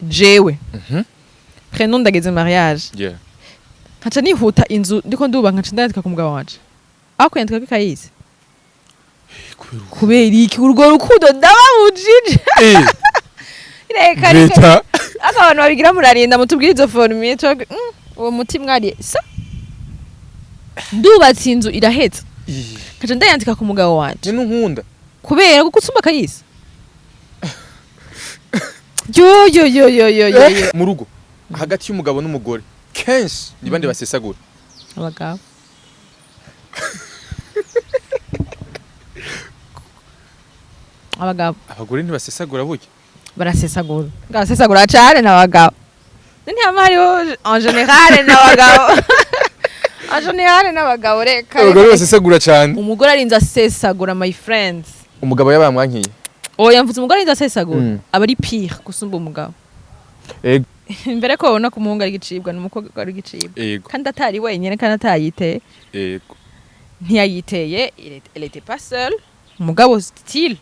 Jewe prénom ndageze mariage, Yeah. nkaca nihuta inzu ndiko ndubaka, nkaca ndandika ku mugabo wanje aho kwandika ko ikayizi. Kubera iki? Urwo rukundo ndababujije. Reka reka. Greta. Aka abantu babigira murarinda mutubwire izo formule twebwe, uwo muti mwariye sa ndubatse inzu irahetse, nkaca ndayandika ku mugabo wanje. Je nunkunda. Kubera kuko usumba akayizi, yo yo yo yo yo yo yo. Mu rugo hagati y'umugabo n'umugore kenshi ni bande basesagura? Abagabo. Abagabo. Abagore ntibasesagura burya. Barasesagura, barasesagura cane n'abagabo. Ntihama hariho en général n'abagabo, en général n'abagabo, reka. Abagore basesagura cyane. Umugore arinze asesagura, my friends. Umugabo yabaye amwankiye. Oya, mvuze umugore arinze asesagura. Aba ari pire gusumba umugabo. Ego. Mbere ko babona ko umuhungu ari igicibwa n'umukobwa ari igicibwa. Ego. Kandi atari wenyine, kandi atayiteye. Ego. Ntiyayiteye, elle était pas seule. Umugabo style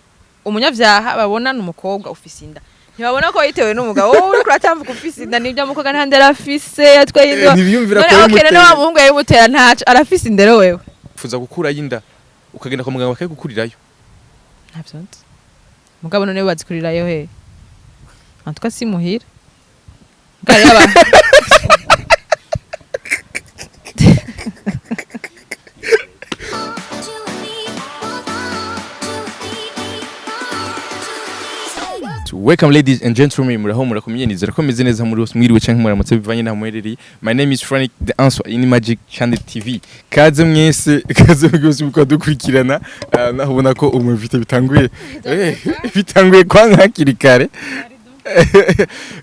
umunyavyaha babona ni umukobwa ufise inda, ntibabona ko yitewe n'umugabo. Wowe uriko uratambuka ufise inda, nibyo mukobwa nta ndero afise, yatwaye inda. Ntibiyumvira ko None okay, yamuteye. none wa muhungu yayimutera ntaco arafise indero wewe? Fuza gukurayo inda ukagenda kwa muganga bakayigukurirayo. Ntavyo nzi. Mugabo none bazikurirayo he? En tout cas si muhira. Bwari aba Welcome, ladies and gentlemen, muraho murakomeye, nizera ko meze neza muri hose, mwiriwe canke muramutse bivanye n'aho muherereye. My name is Frank the Answer in Magic Channel TV. Kaze mwese, kaze mwese muko dukurikirana. Naho ubona ko umuvite bitanguye bitanguye kwanga hakiri kare.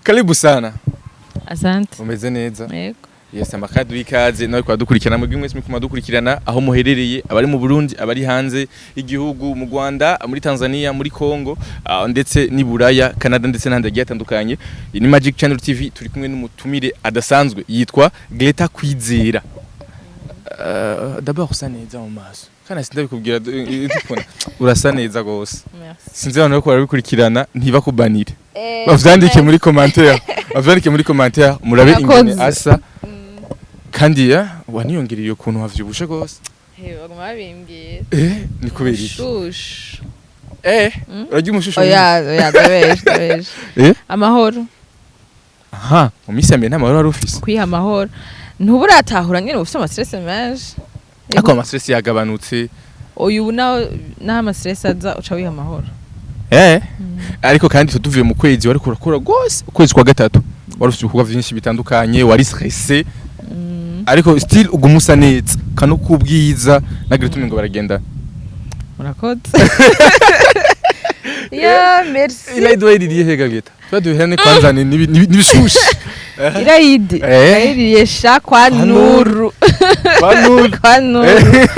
Karibu sana. Asante. Umeze neza? Yego. Yes, amakadu y'ikaze nawe kwa dukurikirana mwebwe mwese mukuma dukurikirana aho muherereye, abari mu Burundi, abari hanze y'igihugu, mu Rwanda, muri Tanzania, muri Congo, ndetse n'i Buraya, Canada ndetse n'ahandi hagiye hatandukanye. Iyi ni Magic Channel TV, turi kumwe n'umutumire adasanzwe yitwa Greta Kwizera. D'abord usa neza mu maso. Kana sindabikubwira dukunda. Urasa neza gose. Merci. Sinzi abantu bariko barabikurikirana ntibakubanire. Bavyandike muri commentaire. Bavyandike muri commentaire murabe ingene Murakoze. asa. Kandi ya waniyongereye ukuntu wavyibushe gose. He, baguma babimbwira. Ni kubera iki? Shushu. Urarya umushusho? Oya oya, ndabesha ndabesha. Amahoro. Aha, mu minsi ya mbere nta mahoro wari ufise. Kwiha amahoro, ntuburatahura nyene ufite ama stress menshi. Ariko ama stress yagabanutse. Oya, ubu naho ama stress aza uca wiha amahoro. Ariko kandi twe tuvuye mu kwezi wari kurakora gose, ukwezi kwa gatatu. Wari ufise ibikorwa vyinshi bitandukanye, wari stressé. Ariko still uguma usa neza. Kano kubwiza na Greta ngo baragenda. Murakoze ya, merci. Irayidi wayiririye hega Greta? Twaduherane kwanza ni n'ibishushe. Irayidi irayiriye sha kwa Kwa Nuru. Nuru. Kwa Nuru. Kwa Nuru,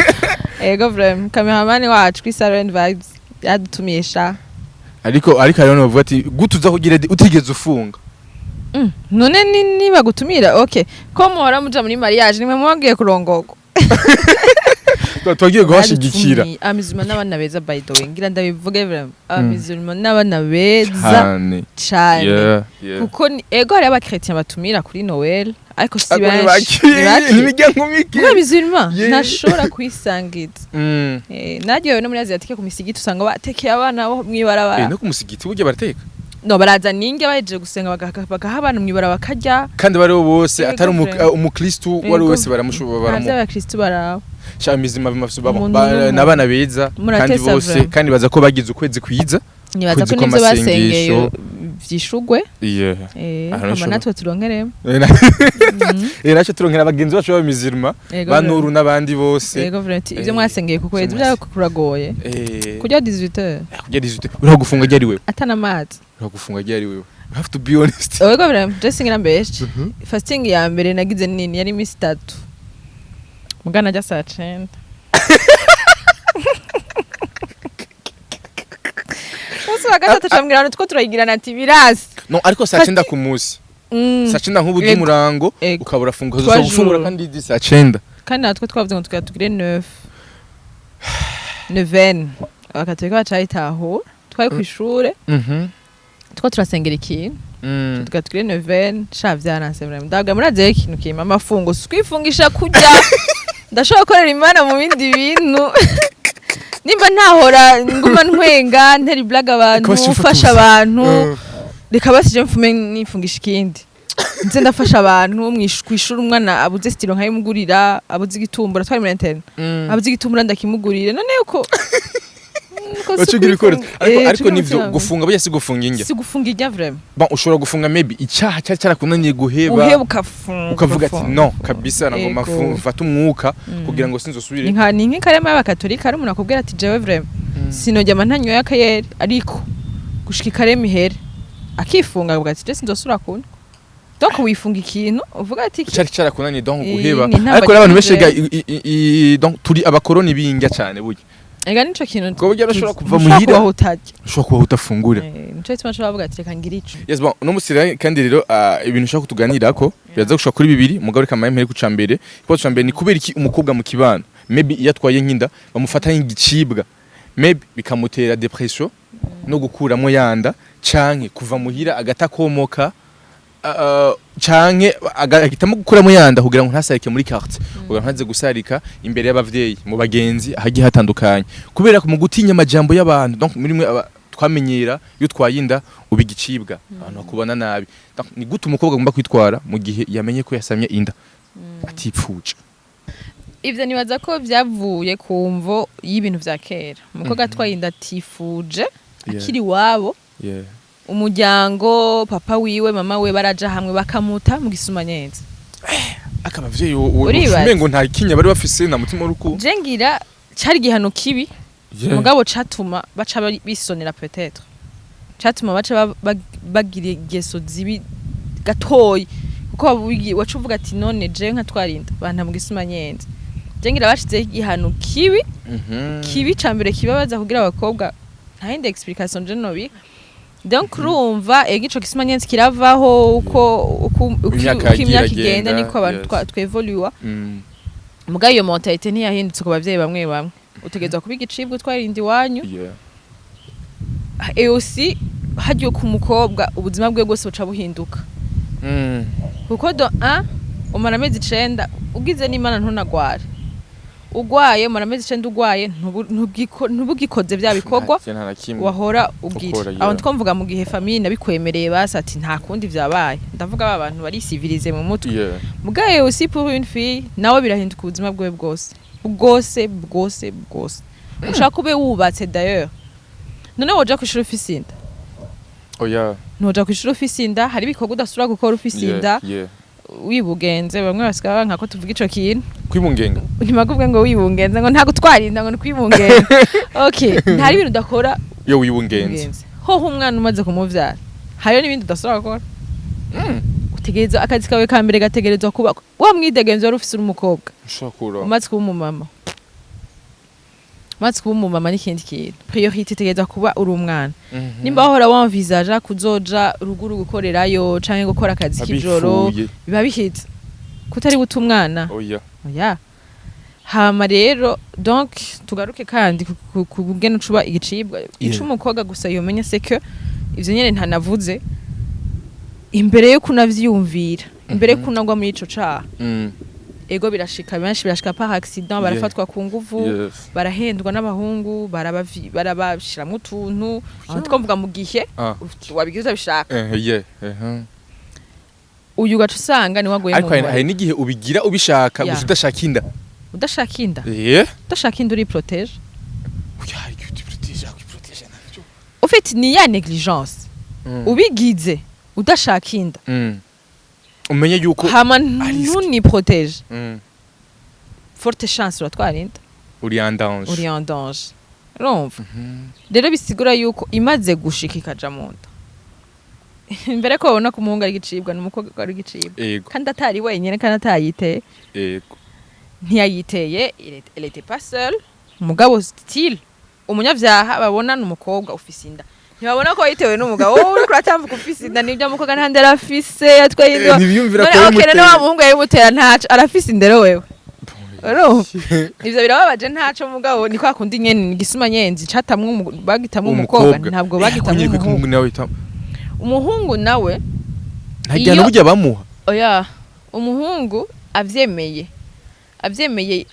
ego vraiment, cameraman wacu kuri Siren Vibes yadutumiye sha. Ariko hariho n'abavuga ati gute uza kugira utigeze ufunga. None niba gutumira, okay, ko muhora muja muri mariage nimwe mubagiye kurongorwa. Twagiye guhashigikira. Abamizirima n'abana beza, by the way, ngira ndabivuge vraiment, abamizirima n'abana beza cyane. Cane. Yeah. Kuko ego hariho abakretien batumira kuri Noel, ariko si Ariko ni benshi. bake, Ni bake. n'imiryango mike. Muri abizirima ntashobora kwisangiza. Naryohewe no muri Asiatique ku misigiti usanga batekeye abana bo mw'ibarabara. No ku musigiti burya barateka. No baraza ninge bahejeje gusenga bagaha abana mw'ibarabara bakarya. Kandi bariho bose Yego, atari friend. umukristu uwo ari we Yego. wese baramushobora Nta baramu. vy'abakristu baraba. Sha mizima bimafise babo. Umuntu n'umuntu. N'abana beza kandi Muratesa bose vraiment. kandi baza ko bagize ukwezi kwiza. Nibaza ko Kwezi n'ivyo basengeye kw'amasengesho. vyishugwe. Yeah. Hama nashobora. natwe turonkeremo. Nacyo turonkera bagenzi bacu b'abamizirima Yego, ba Nuru n'abandi bose. Yego vraiment, ivyo mwasengeye ku kwezi ivyo byaba kuragoye. Kurya 18h. Kurya 18 uriho gufunga ryari wewe? Atana amazi. Uriho gufunga ryari wewe? You have to be honest. Yego vraiment, je singira mbeshe. Fasting ya mbere nagize nini yari imisi itatu. Mugana ajya saa cenda. Umunsi wa gatatu cambwira abantu two turayigirana ati birasi. No, ariko saa 9 ku munsi. Saa 9 nk'ubu Yego. by'umurango Ego. ukaba urafunga Trois uzosa gufungura jours. kandi di saa 9. Kandi natwe twavuze ngo tukaba tugire neuf. Neuvaine. Abakatolika bacayitahura. Twari kw'ishure. Two turasengera ikintu. Tuga tugire neuvaine. Sha, vyaranse vraiment. Ndaga murazeyo ikintu kimwe, amafungo si kwifungisha kurya. Ndashobora gukorera Imana mu bindi bintu. Nimba ntahora nguma ntwenga, ntera iblaga abantu, Reka basi mfasha ufate abantu, reka basi je mfume nifungisha ikindi, nze ndafasha abantu kw'ishuri. Umwana abuze stylo nkayimugurira, abuze igitumbura, twari muri interne, abuze igitumbura ndakimugurira. None uko uko si Wacugira ibikoresho. Ariko Eh, ariko cugira nivyo, umutima. gufunga burya si gufunga indya. Si gufunga irya vraiment. Bon, ushobora gufunga maybe icyaha cyari cyarakunaniye guheba. Uheba, ukafunga. Ukavuga ati Ugafunga. no kabisa, nagomba mfate umwuka kugira ngo sinzosubire. Ni nk'ikarema y'abakatolika. Hari umuntu akubwira ati jewe vraiment sinojyama ntanyoye akayeri, ariko gushika ikarema ihere akifunga, akavuga ati je sinzosubira kunywa. Donc wifunga ikintu uvuga ati Cyari cyarakunaniye donc Eh, guheba. ni intambara. Ariko rero abantu benshi Jewe. Donc turi abakoroni b'indya cyane burya. Ega nico kintu. Ubwo burya urashobora kuva Ntushobora muhira. kubaho utarya. Ushobora kubaho utafungura. Eh, nico gituma nshobora kuvuga ati reka ngire ico. Yes, bon, uno musi rero kandi rero ibintu ushaka kutuganirako biraza gushika kuri bibiri, mugabo reka mpere ku cambere. Ikibazo ca mbere ni kubera iki umukobwa mu kibano maybe iyo atwaye nk'inda bamufata nk'igicibwa, maybe bikamutera dépression no gukuramo yanda, canke kuva muhira agatakomoka, canke agahitamo gukuramo yanda kugira ngo ntasarike muri quartier, kugira ngo ntaze gusarika imbere y'abavyeyi, mu bagenzi ahagiye hatandukanye, kubera ko mu gutinya amajambo y'abantu. Donc muri mwe twamenyera iyo utwaye inda uba igicibwa, abantu bakubona nabi. Donc ni gute umukobwa agomba kwitwara mu gihe yamenye ko yasamye inda atipfuje? Ivyo nibaza ko vyavuye ku mvo y'ibintu vya kera. Umukobwa atwaye inda atifuje akiri iwabo, umuryango, papa wiwe, mama we, baraja hamwe bakamuta mu gisumanyenzi. Aka abavyeyi Uribaza? umengo nta kinya bari bafise, nta mutima w'urukundo. Je ngira cari igihano kibi, mugabo catuma baca bisonera, peut-être catuma baca bagira ingeso zibi gatoyi, kuko waca uvuga ati none je nkatwarinda banta mu gisumanyenzi. Je ngira bashizeho igihano kibi, kibi ca mbere kibabaza kugira abakobwa. Nta yindi explication je nobiha. Donc urumva ego, ico gisumanyenzi kiravaho uko Imyaka uko yagiye imyaka igenda, iragenda, niko abantu twevoluwa. Mugabo iyo mentalité ntiyahindutse ku bavyeyi bamwe bamwe. Utegerezwa kuba igicibwa utwarinda iwanyu. Et aussi hagiye ku mukobwa, ubuzima bwe bwose buca buhinduka, kuko de un umara amezi 9, ugize n'Imana ntunagware. Ugwaye umara amezi 9, ugwaye ntubugikoze vya bikorwa Nta na kimwe wahora ugira. Ukora, yeah. Aho twumvuga mu gihe famille nabikwemereye, basi ati nta kundi vyabaye. Ndavuga ba bantu bari civilisé mu mutwe. Mugaye aussi pour une fille nawe birahinduka ubuzima bwiwe bwose bwose bwose bwose. Ushaka ube wubatse d'ailleurs, none woja kw'ishuri ufise inda? Oya. Ntoja kw'ishuri ufise inda. Hari ibikorwa udasubira gukora ufise inda. Wibungenze, bamwe basigaye banka ko tuvuga ico kintu. Kwibungenga. Ntibakuvuge ngo wibungenze, ngo nta gutwara inda, ngo ni kwibungenza. Okay, ntari ibintu udakora. Iyo wibungenze. Wibungenze. Hoho umwana umaze kumuvyara hariyo n'ibindi udasubira gukora. Utegerezwa, akazi kawe ka mbere gategerezwa kuba wa mwidegemvyo wari ufise uri umukobwa. Ushobora kuronka. Umaze kuba umumama, umaze kuba umumama n'ikindi kintu, priorité itegerezwa kuba uri umwana. Nimba wahora wamvizaja kuzoja ruguru gukorerayo canke gukora akazi k'ijoro, Abifuye. biba bihitse kutari buta umwana. Oya. Oya. Hama rero donc tugaruke kandi ku bugene ucuba igicibwa. Ico umukobwa gusa yomenya, c'est que ivyo nyene ntanavuze imbere yo kunavyiyumvira, imbere yo kunagwa muri ico caha. Ego, birashika benshi, birashika par accident, barafatwa ku nguvu, barahendwa n'abahungu, barabashiramwo utuntu. Aho twavuga mu gihe wabigize utabishaka. Eh, yeah. Uyu ugaca usanga ni waguye mu Ariko hari ngwara. n'igihe ubigira ubishaka, gusa udashaka inda. Udashaka inda. Udashaka inda uri protégé. Oya, hari igihe utiprotège, kwiprotège navyo. Au fait ni ya négligence. Ubigize udashaka inda, Umenye yuko hama ari risque. ntuni protège, forte chance uratwara inda. Uri en danger. Uri en danger. Urumva rero bisigura yuko imaze gushika ikaja mu nda, mbere ko babona ko umuhungu ari igicibwa n'umukobwa ari igicibwa, kandi atari wenyine, kandi atayiteye. Ntiyayiteye, elle était pas seule, mugabo still umunyavyaha babona ni umukobwa ufise inda. Ntibabona ko yitewe n'umugabo. Wowe uriko uratambuka ufise inda, nibyo, mukobwa nta ndero afise, yatwaye inda. Ntibiyumvira ko None okay, yamuteye. none wa muhungu yayimutera ntaco, arafise indero wewe. Urumva ivyo birababaje, ntaco, mugabo ni kwa kundi nyene ni igisuma nyenzi catamwe bagitamwe umukobwa, ntabwo bagitamwe umuhungu. Nawe hitamo. Umuhungu nawe Nta gihano burya bamuha. Oya, umuhungu avyemeye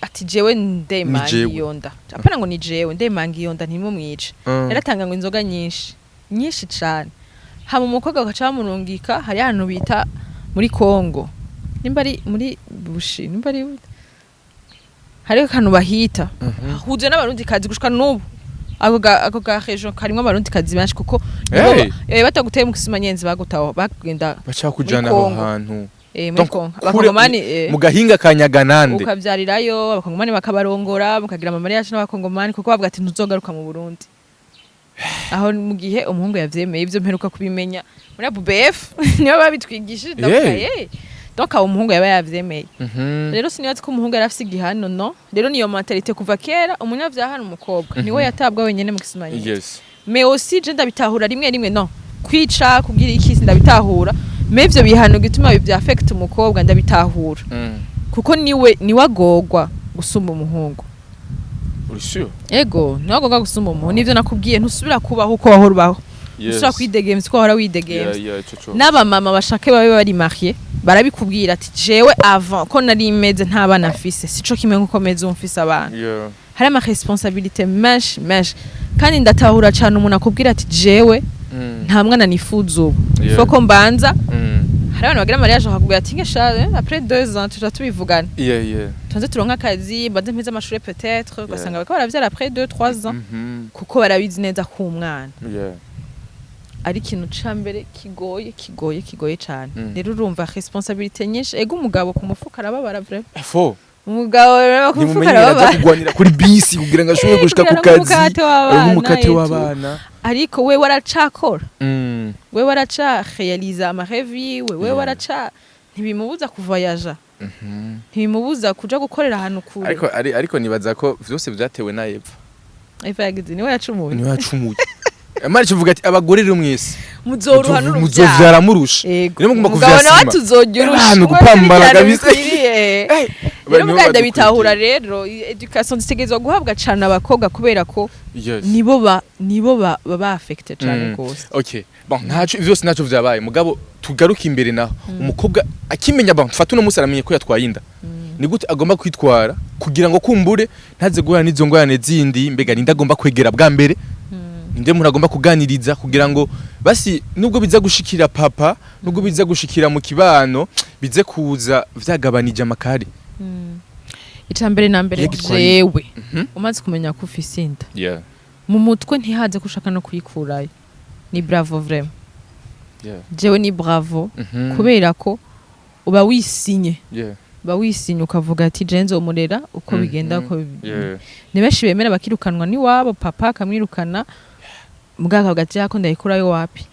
ati jewe ndemanga Ni jewe. iyo nda, apana ngo ni jewe ndemanga iyo nda, ntimumwice. Yaratanga ngo inzoga nyinshi nyinshi cane, hama umukobwa bagaca bamurungika hari ahantu bita muri Congo, nimba ari muri Bushi, nimba ari hariho akantu bahita huzuye n'Abarundi kazi gushika n'ubu. Ako ga région karimwo Abarundi kazi benshi, kuko nibo Hey! Bataguteye mu Kisumanyenzi, bagutaho bagenda Baca kujana aho Congo. hantu. Muri Donc, Congo Abakongomani mu gahinga ka Nyaganande. Ukavyarirayo, Abakongomani bakabarongora, mukagira ama mariage n'Abakongomani, kuko bavuga ati ntuzogaruka mu Burundi. Aho mu gihe umuhungu yavyemeye, ivyo mperuka kubimenya muri ABUBF, nibo babitwigishije, ndavuga donc aho umuhungu yaba yavyemeye. Rero sinibaza ko umuhungu yari afise igihano, no rero niyo mentalité kuva kera, umunyavyaha ni umukobwa, niwe yatabwa wenyene mu Kisumanyenzi. Mais aussi je ndabitahura rimwe rimwe, no kwica kugira iki ndabitahura, mais ivyo bihano gituma bivya affect umukobwa ndabitahura, kuko niwe agorwa gusumba umuhungu. Uri sûr? Ego, niwe agorwa gusumba umuhungu. Nivyo nakubwiye, ntusubira kubaho uko wahora ubaho, ntusubira kwidegemvya uko wahora widegemvya. Yeah, ico co. N'abamama bashake babe bari marié barabikubwira ati jewe avant ko nari meze nta bana mfise, sico kimwe nkuko meze ubu mfise abana. Hari ama responsabilité menshi menshi, kandi ndatahura cane umuntu akubwira ati jewe nta mwana nifuza ubu, faut ko mbanza. Hari abantu bagira mariage bakakubwira ati ngesha après 2 ans tuja tubivugana, tubanze turonke akazi, mbanze mpeze amashure peut-être, ugasanga bariko baravyara après 2 3 ans, kuko barabizi neza ko umwana ari ikintu ca mbere kigoye kigoye kigoye cane. Rero urumva responsabilité nyinshi. Ego, umugabo ku mufuka arababara vraiment. Fo. Umugabo rero ku mufuka Ntimumenye aja arababara. kugwanira kuri bisi kugira ngo ashobore gushika ku Kugira ngo kazi. umukate w'abana, Aronke umukate et tout. w'abana. Ariko we waracakora, we waraca réalisa ama rêves yiwe, we waraca, ntibimubuza kuvoyaja, ntibimubuza kuja gukorera ahantu kure. Ariko nibaza ko vyose vyatewe na Eva. Eva yagize niwe yacumuye. Niwe yacumuye. Amara kivuga ati abagore rero mwese Muzoruha n'uruvyaro. Muzovyara murusha. Ego. Rero mugomba Umugabo nawe kuvyasima. tuzojya urusha. Abantu gupambana kabisa. Rero Nibo muganda badukwiriye. bitahura rero, éducation zitegerezwa guhabwa cane abakobwa, kubera ko nibo baba affecté cane gose. Okay. Bon, ntaco vyose ntaco vyabaye. Mugabo tugaruke imbere naho. Umukobwa akimenya, bon, fata uno munsi aramenye ko yatwaye inda. Ni gute agomba kwitwara kugira ngo kumbure ntaze guhura n'izo ngorane zindi? Mbega ninde agomba kwegera bwa mbere? Ninde muntu agomba kuganiriza kugira ngo basi nubwo biza gushikira papa, nubwo biza gushikira mu kibano, bize kuza vyagabanije amakari? Ica mbere na mbere, Iyo gitwaye jewe umaze kumenya ko ufise inda, mu mutwe ntihaze ko ushaka no kuyikurayo, ni bravo vraiment. Jewe ni bravo, kubera ko uba wisinye, uba wisinye ukavuga ati je nzomurera uko bigenda uko ni benshi bemera bakirukanwa n'iwabo, papa akamwirukana, mugabo akavuga ati ko ndayikurayo wapi.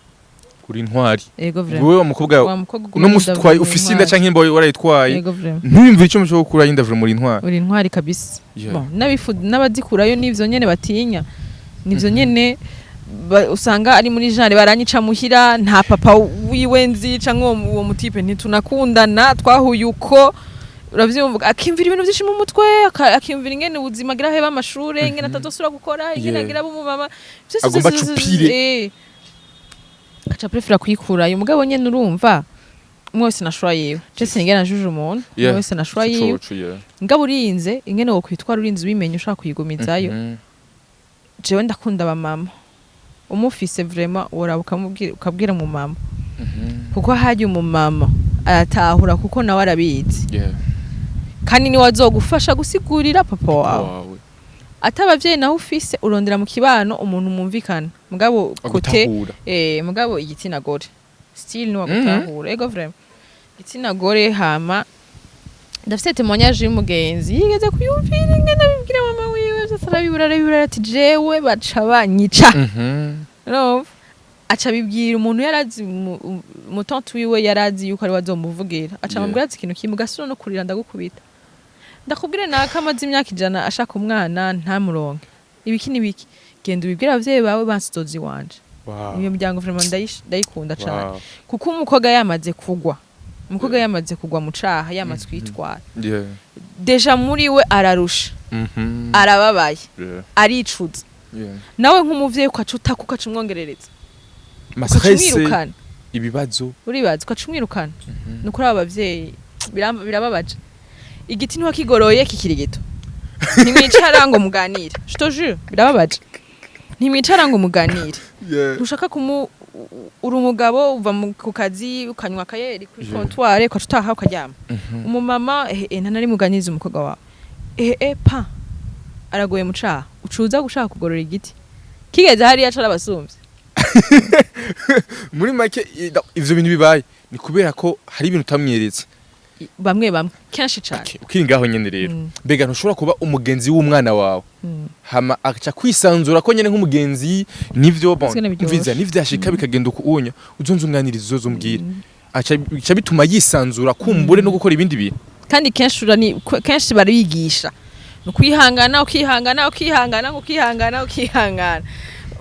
Uri intwari. Ego vraiment. Wewe wa mukobwa, Wa mukobwa uno musi utwaye uri ufise inda intwari. canke imba warayitwaye, Ego vraiment. ntiyumvire ico muco gukura inda, vraiment uri intwari. Uri intwari kabisa. Bon, n'abazikurayo n'ivyo nyene batinya, nivyo nyene usanga ari muri genre baranyica muhira, nta papa wiwe nzi, canke uwo mu type ntitunakundana, twahuye uko, uravyumva, akimvira ibintu vyinshi mu mutwe, akiyumvira ingene ubuzima agira aheba amashure, ingene atazosubira gukora, ingene agira abe umumama, vyose Agomba vyose, acupire. Aca prefera kuyikurayo. Umugabo nyene urumva umwe wese na choix yiwe, je sinigera njuje umuntu, umwe wese na choix yiwe. Ico, yeah. Ngabo urinze ingene wokwitwara, urinze ubimenye ushaka kuyigumizayo. Jewe ndakunda abamama, umufise vraiment woraba ukamubwira, ukabwira umumama, kuko harya umumama aratahura, kuko nawe arabizi, kandi niwe azogufasha gusigurira papa wawe. Wawe. Ati abavyeyi nawe ufise, urondera mu kibano umuntu mwumvikana, mugabo kote Agutahura. Mugabo igitsina gore still niwe agutahura. Ego vraiment, igitsina gore. Hama ndafise témoignage y'umugenzi yigeze kuyumvira ingene abibwira mama wiwe, vyose arabibura, arabibura, ati jewe baca banyica. Urumva? Aca abibwira umuntu yarazi, mu tante wiwe yarazi yuko ari we azomuvugira, aca amubwira ati ikintu kimwe ugasubira no kurira ndagukubita, ndakubwire naka amaze imyaka 100 ashaka umwana ntamuronke, ibiki n'ibiki, genda ubibwire abavyeyi bawe bansizozi wanje. Iyo miryango vraiment ndayikunda cane, kuko umukobwa yamaze kugwa, umukobwa yamaze kugwa mu caha, yamaze kwitwara, déjà muri we ararusha, arababaye, aricuza. Nawe nk'umuvyeyi ukaca utaka, ukaca umwongerereza, ukaca Ma stress. umwirukana. Ibibazo. Uribaza ugaca umwirukana. Ni ukuri aba bavyeyi birababaje. Igiti ntiwakigoroye kikiri gito, ntimwicara ngo muganire. Je te jure, birababaje. Ntimwicara ngo muganire. Ntushaka kumu uri umugabo, uva ku kazi, ukanywa akayeri kuri comptoir, ukaca utaha ukaryama. Umumama nta nari muganiriza umukobwa wawe, pa aragoye mu caha, ucuza gushaka kugorora igiti kigeze hariya carabasumvye. Muri make ivyo bintu bibaye ni kubera ko hari ibintu utamweretse. Bamwe bamwe, kenshi cane. Okay, ukiri ngaho nyene rero, mbega ntushobora kuba umugenzi w'umwana wawe, hama agaca kwisanzura ko nyene nk'umugenzi nivyo, bon, Singene biryoshe. mviza nivyashika bikagenda uku unya, uzonze umwaniriza, uzoze umbwire, aca bica bituma yisanzura kumbure no gukora ibindi bintu. Kandi kenshi kenshi barigisha ni ukwihangana, ukihangana, ukihangana, ukihangana, ukihangana.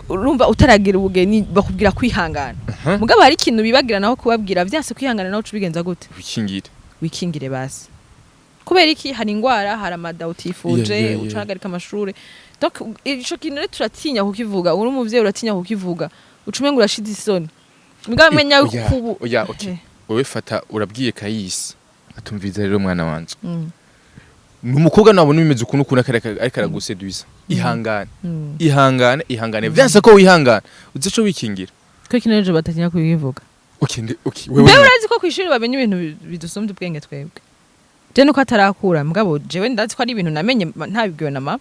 Urumva utaragira ubugeni bakubwira kwihangana. Mugabo hari ikintu bibagira naho kubabwira vyanse kwihangana, naho uca ubigenza gute? Wikingire. Wikingire basi. Kubera iki? Hari ingwara, hari amada utifuje, ucahagarika amashure. Donc ico kintu rero turatinya kukivuga. Uri umuvyeyi, uratinya kukivuga, uca umenga urashize isoni. Mugabo menya Oya, kubu oya, okay. Wewe fata urabwiye Kayisi atumviza rero mwana wanje, ni umukobwa nabona bimeze ukuntu ukuntu ariko araguseduza, ihangane, ihangane, ihangane. Vyanse ko wihangana, uze co wikingira. Ko kino ejo batatinya kubivuga. Okay, okay, wewe Mbe urazi ko kw'ishuri bamenya ibintu bidusumbya ubwenge twebwe? Je nuko atarakura, mugabo jewe ndazi ko ari ibintu namenye ntabibwiwe na mama,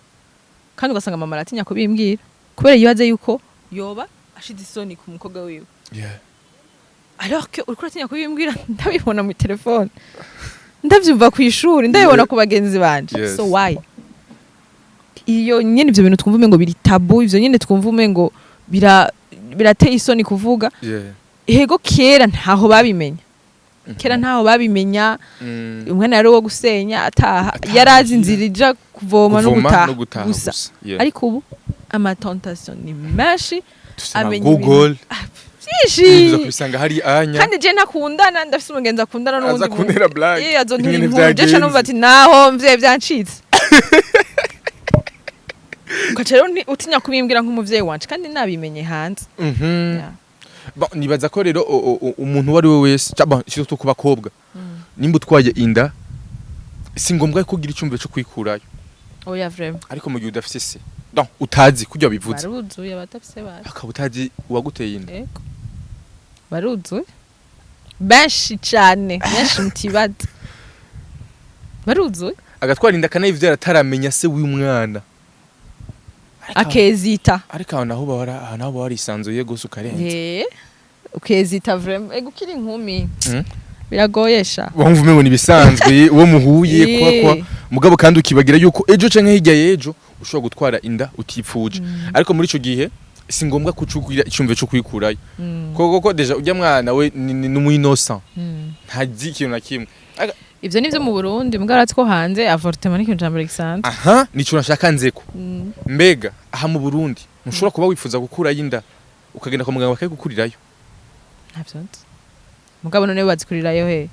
kandi ugasanga mama aratinya kubimbwira kubera yibaze yuko yoba ashize isoni ku mukobwa wiwe, alors que uriko uratinya kubimbwira, ndabibona mu telefone, ndavyumva kw'ishuri, ndabibona ku bagenzi banje. So why iyo nyene ivyo bintu twumva umengo biri tabou, ivyo nyene twumva umengo birateye isoni kuvuga? Hego, kera ntaho babimenya, kera ntaho babimenya. Umwana yari uwo gusenya ataha, Ataha yarazi muhira. inzira ija kuvoma no Kuvoma gutaha no gutaha gusa. gusa. Yeah. Ariko ubu ama tentation ni menshi, Dufise na amenya Google byinshi. Uza kubisanga hari anya. Kandi je ntakundana, ndafise umugenzi akundana n'uwundi. Aza kuntera blague. Eh, azontera Ingene inkuru, je ca vyagenze. numva ati naho mvye vyancitse. Ugaca rero utinya kubimbwira nk'umuvyeyi wanje kandi nabimenye hanze. Yeah. Bon, nibaza ko rero umuntu uwo ari we wese, bon, surtout ku bakobwa, nimba utwaye inda si ngombwa ko ugira icyumviro cyo kwikurayo. Oya, vraiment. Ariko mu gihe udafise se, donc utazi kurya bivuze, Baruzuye abatafise basi. Akaba utazi uwaguteye inda. Yego, baruzuye benshi cane, benshi mutibaza, baruzuye. Agatwara inda akanayivyara ataramenya se w'umwana. Akezita. Ariko aho naho bahora, aho naho warisanzuye gose ukarenza. Eh, ukezita vraiment. Ego, ukiri inkumi biragoyesha. Wumva umengo ni ibisanzwe uwo muhuye kwa kwa mugabo, kandi ukibagira yuko ejo canke hirya y'ejo ushobora gutwara inda utipfuje. Ariko muri ico gihe si ngombwa kucugira icyumviro cyo kwikurayo, koko déjà ujya mwana we ni umu innocent, ntazi ikintu na kimwe. Ivyo nivyo mu Burundi, mugabo uratsi ko hanze avortement ni ikintu ca mbere gisanzwe. Aha nico nashaka nzeko. Mbega aha mu Burundi ntushobora kuba wifuza gukurayo inda ukagenda kwa muganga bakayigukurirayo? Ntavyo nzi, mugabo none bazikurirayo he?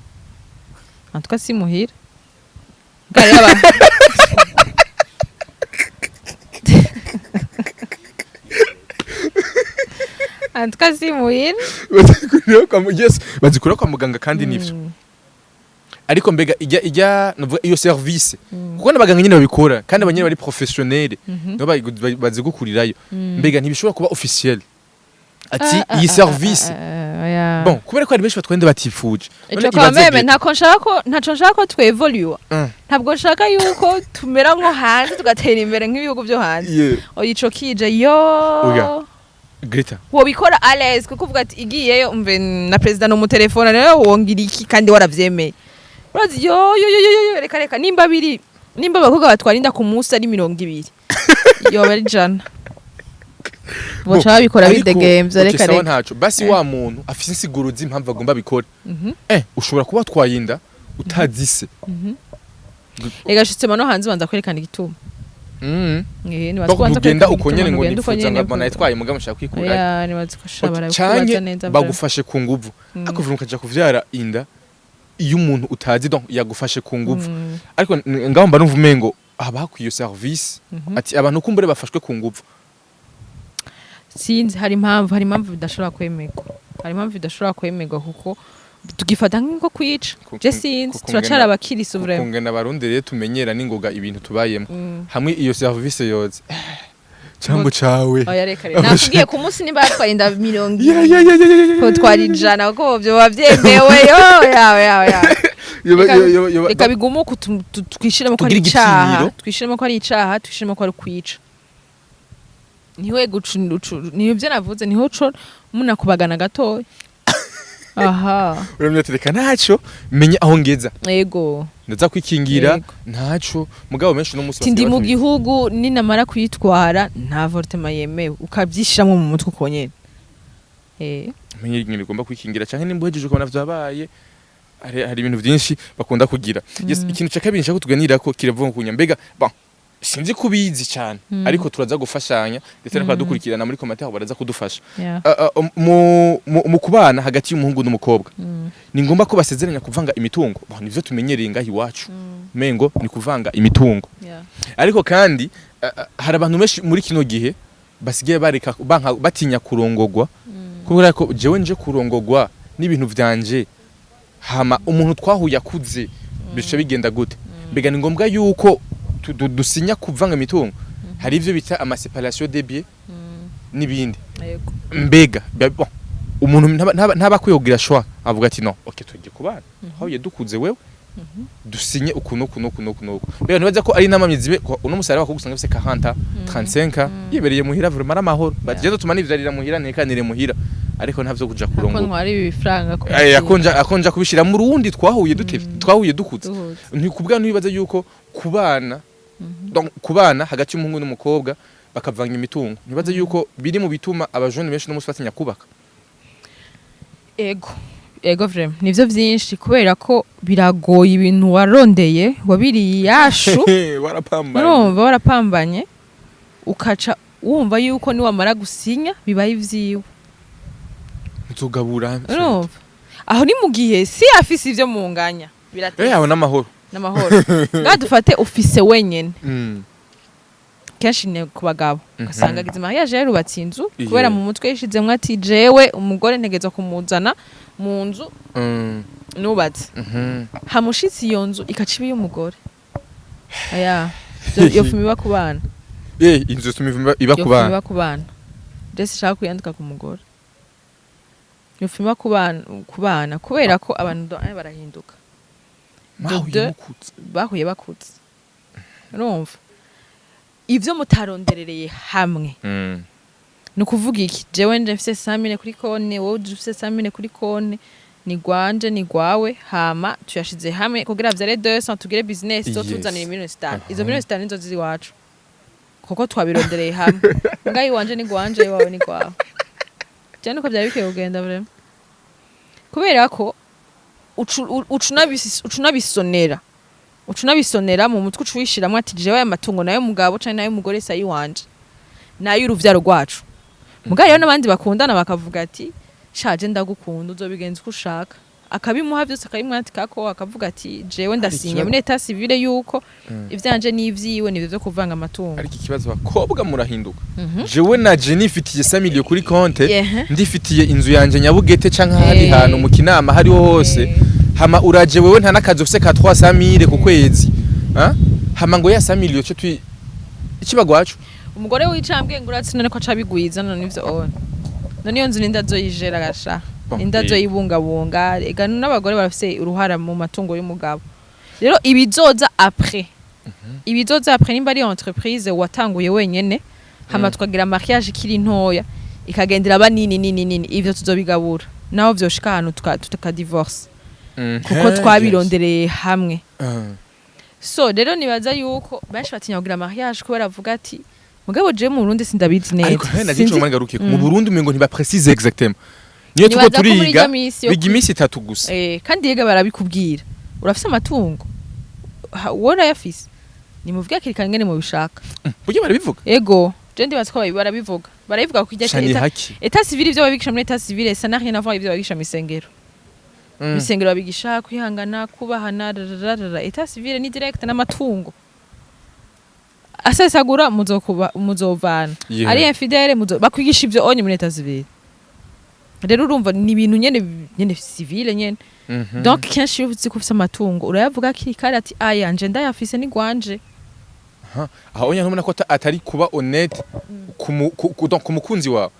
En tout cas si muhira. Mugabo rero en tout cas si muhira. Bazikurirayo kwa yes, bazikura kwa muganga kandi nivyo. Ariko mbega ijya novuga iyo service, kuko n'abaganga nyine babikora kandi abanyene bari professionnel, nibo bazigukurirayo, mbega ntibishobora kuba officiel ati iyi service? Oya. Bon, kubera ko hari benshi batwenda batifuje. Ico None quand ibaze même Greta. Ntaco nshaka ko twevoluwa. Ntabwo nshaka yuko tumera nko hanze, tugatera imbere nk'ibihugu byo hanze. Oya, ico kije yo. Oya. Greta. Wobikora à l'aise kuko uvuga ati igiyeyo umve na president no mutelefone rero wongira iki kandi waravyemeye. Urazi yo yo yo yo yo, reka reka, nimba biri, nimba abakobwa batwara inda ku munsi ari 20, yoba ari 100, boca babikora Ariko, bidegemvya. okay, Reka sawa, reka. ntaco basi. Wa muntu afise insiguro z'impamvu agomba abikore, ushobora kuba watwaye inda utazi se. Ega justement no hanze ubanza kwerekana igituma. Eh, nibaza Donc ko ubanza ntugenda kwerekana uko nyene igituma, ngo ntugenda uko nifuza ngo nyene. mbona yitwaye mugabo nshaka kwikurayo. Oya, nibaza ko sha barabikubaza Canke neza vraiment. bagufashe ku nguvu, ariko ukaja kuvyara inda iyo umuntu utazi, donc yagufashe ku nguvu. Ariko ngaho mba numva umengo haba hakwiye iyo service, ati abantu kumbure bafashwe ku nguvu. Sinzi, hari impamvu bidashobora kwemerwa. Hari impamvu bidashobora kwemerwa, kuko tugifata nk'inko kwica. Je sinzi, turacara abakirisu vraiment. Kungena Abarundi rero tumenyera n'ingoga ibintu tubayemo hamwe, iyo service yoze cyangwa cawe. Oya, reka rero, nakubwiye ku munsi nimba yatwaye inda mirongo Ya, ibiri ya, ya, ya, ya, ya, ko twara 100, kuko vyoba vyemewe, yo yawe yawe yawe. Reka bigume uku, twishiremo ko ari Tugire icaha. igitinyiro. Twishiremo ko ari icaha, twishiremo ko ari kwica. Niwe gucu niyo ivyo navuze, niho co munakubagana gatoya aha. Uramye ati reka ntaco menye aho ngeza, Ego. ndaza kwikingira. Yego. Ntaco mugabo menshi no musi Ati ndi mu gihugu, ninamara kuyitwara nta avortement yemewe, ukavyishiramwo mu mutwe uko nyene. Menye ingene ugomba kwikingira, canke nimba uhejeje ukabona vyabaye, hari ibintu vyinshi bakunda kugira. Yes, ikintu ca kabiri nshaka tuganirako kiravuga kunya mbega, bon, sinzi kubizi cyane, ariko turaza gufashanya ndetse n'abadukurikirana muri commentaire baraza kudufasha. Mu kubana hagati y'umuhungu n'umukobwa, ni ngombwa ko basezeranya kuvanga imitungo. Bon, nivyo tumenyereye ngaho iwacu, mengo ni kuvanga imitungo. Ariko kandi hari abantu benshi muri kino gihe basigaye bareka banka, batinya kurongogwa, kubera ko jewe nje kurongogwa n'ibintu vyanje, hama umuntu twahuye akuze, bice bigenda gute? Mbega ni ngombwa yuko dusinya kuvanga imitungo? Hari ivyo bita ama séparation des biens n'ibindi. Yego. Mbega bon, umuntu ntaba akwiye kugira choix, avuga ati: "No, okay, tugiye kubana, aho dukuze, wewe dusinye uku nuku nuku nuku nuku." Mbega ntibaza ko ari inama zibe uno musare wakubwo usanga afise 40, 35, yibereye muhira, vraiment ari amahoro, bagenda tuma nivyarira muhira, ntekanire muhira, ariko ntavyo kuja Ako kurongora. ntwara ibi bifaranga ku Akonja kubishira mu rundi twahuye dute, twahuye dukuze. Duhuze. Ntikubwa ntibaza yuko kubana, donc kubana hagati y'umuhungu n'umukobwa bakavanga imitungo, ntibaza yuko biri mu bituma abajene benshi no musi batinya kubaka? Ego, ego, vraiment nivyo vyinshi, kubera ko biragoye, ibintu warondeye wabiriye iyashu. Warapambanye. Urumva warapambanye, ukaca wumva yuko niwamara gusinya bibaye ivyiwe. Nzogabura. Urumva aho ni mu gihe si afise ivyo munganya, birateye aho n'amahoro. N'amahoro. Ngaha dufate ufise wenyene, kenshi ni ku bagabo, ugasanga agize mariage, yarubatse inzu, kubera mu mutwe yishizemwo ati: "Jewe umugore ntegezwa kumuzana mu nzu nubatse." Hamushitse iyo nzu ikaca iba iy'umugore, aya iyo fuma iba ku bana. Inzu tuma iba Iyo ku fuma bana. Iba ku bana. Je sinshaka kuyandika ku mugore, iyo fuma iba ku bana, ku bana, kubera ko abantu barahinduka. Mwahuye mukuze. Bahuye bakuze, urumva ivyo mutaronderereye hamwe. Ni ukuvuga iki? Jewe nje mfise 100 000 kuri konte, wowe uje ufise 100 000 kuri konte, ni gwanje ni gwawe, hama tuyashize hamwe kugira vyare 200, tugire business zo tuzanira 5 miliyoni. Izo 5 miliyoni nizo ziri iwacu kuko twabirondereye hamwe. Ngaho iwanje ni gwanje, iwawe ni gwawe. Je nuko vyari bikwiye kugenda vraiment, kubera ko uca unabisonera mu mutwe, uca uwishiramwo ati: "Jewe aya matungo nayo mugabo canke nayo mugore, si ayiwanje, nayo uruvyaro rwacu." Mugabo rero n'abandi bakundana bakavuga ati: "Shaje ndagukunda, uzobigenza uko ushaka," akabimuha vyose, akabimwandikako, akavuga ati: "Jewe ndasinye muri état civil yuko ivyanje n'ivyiwe." Nivyo vyo kuvanga amatungo. Ariko ikibazo, abakobwa murahinduka. Jewe naje nifitiye 5 million kuri konte, ndifitiye inzu yanje Nyabugete canke ahandi hantu mu Kinama, hariho hose. Hama uraje wewe nta nakazi ufise ka 300 000 ku kwezi. Ha? Hama ngo ya 5 million cyo twi ikibagwacu. Umugore w'icambwe ngo uratsi none ko aca abigwiza, none ivyo ona, none iyo nzu ninde azoyijera gasha? Bon, Ninde azoyibungabunga? Ega n'abagore barafise uruhara mu matungo y'umugabo. Rero ibizoza après, ibizoza après, nimba ari entreprise watanguye wenyene, hama tukagira mariage ikiri ntoya, ikagendera ba nini nini nini, ivyo tuzobigabura naho vyoshika ahantu tukadivorce, kuko twabirondereye hamwe. So rero nibaza yuko benshi batinya kugira mariage kubera avuga ati: "Mugabo jewe mu Burundi sindabizi neza." Ariko he nagiye Sinzi- cyo ngarukiye mu Burundi, umengo ntibaprécise exactement. Niyo tuko Nibaza ko muri turiga irya misi yo biga iminsi 3 gusa. Kandi yega barabikubwira: "Urafise amatungo? Wowe urayafise, nimuvuge hakiri kare ingene mubishaka." Burya barabivuga. Ego, je ndibaza ko barabivuga kuko irya Shani haki. État civil, ivyo babigisha muri état civil, ça n'a rien à voir ivyo babigisha mw'isengero. Mw'isengero babigisha kwihangana, kubahana, rararara. État civil ni direct n'amatungo asesagura, muzokuba muzovana. Ari infidèle, muzo bakwigisha ivyo onye muri état civil. Rero urumva ni ibintu nyene nyene civile nyene. Donc kenshi iyo uzi ko ufise amatungo, urayavuga hakiri kare ati: "Aya nje ndayafise, ni gwanje." Aho nyine ntubona ko atari kuba honnête donc ku mukunzi wawe?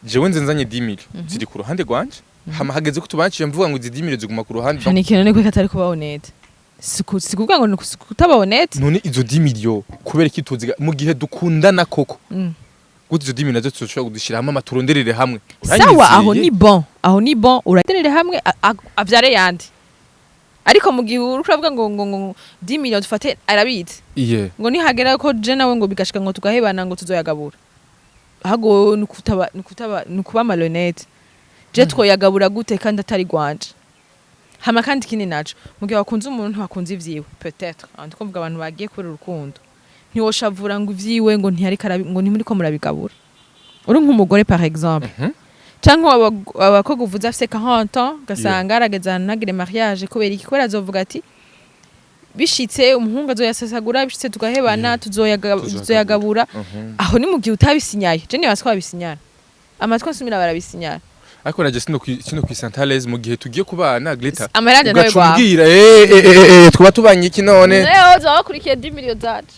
Jewe nze nzanye 10 millions ziri ku ruhande rwanje, hama hageze ko tubanciye mvuga ngo izi 10 millions ziguma ku ruhande. Ni ikintu ni ko atari kuba honnête, si kuvuga ngo ni kutaba honnête. None izo 10 millions kubera iki tuziga mu gihe dukundana koko? Gute izo 10 millions nazo tuzoshobora kudushyira hamwe, ama turonderere hamwe? Sawa, aho Uranyizeye? ni bon, aho ni bon, uraterere hamwe, avyare yandi. Ariko mu gihe uriko uravuga ngo 10 millions dufate arabitse, ngo nihagera ko je nawe ngo bigashika ngo tugahebana, ngo tuzoyagabura, ahubwo ni kutaba ni kuba malhonnête. Je twoyagabura gute kandi atari gwanje? Hama kandi ikindi naco, mu gihe wakunze umuntu, wakunze ivyiwe, peut-être aho ndiko mvuga abantu bagiye kubera urukundo, ntiwoshavura ngo ivyiwe ngo ntiyariko ngo ntimuriko murabigabura, uri nk'umugore par exemple, canke abakobwa uvuze afise 40 ans, ugasanga arageze ahantu ntagire mariage. Kubera iki? Kubera azovuga ati: "Bishitse umuhungu azoyasesagura, bishitse tugahebana, tuzoyagabura." Aho ni mu gihe utabisinyaye. Je nibaza ko babisinyara, amatwi nsumira barabisinyara. Ariko naje sino kwisanta à l'aise mu gihe tugiye kubana, Greta. Amahera yanje ntawe Ugaca gwawe. umbwira twaba tubanye iki none? Neho uzoba wakurikiye 10 millions zacu.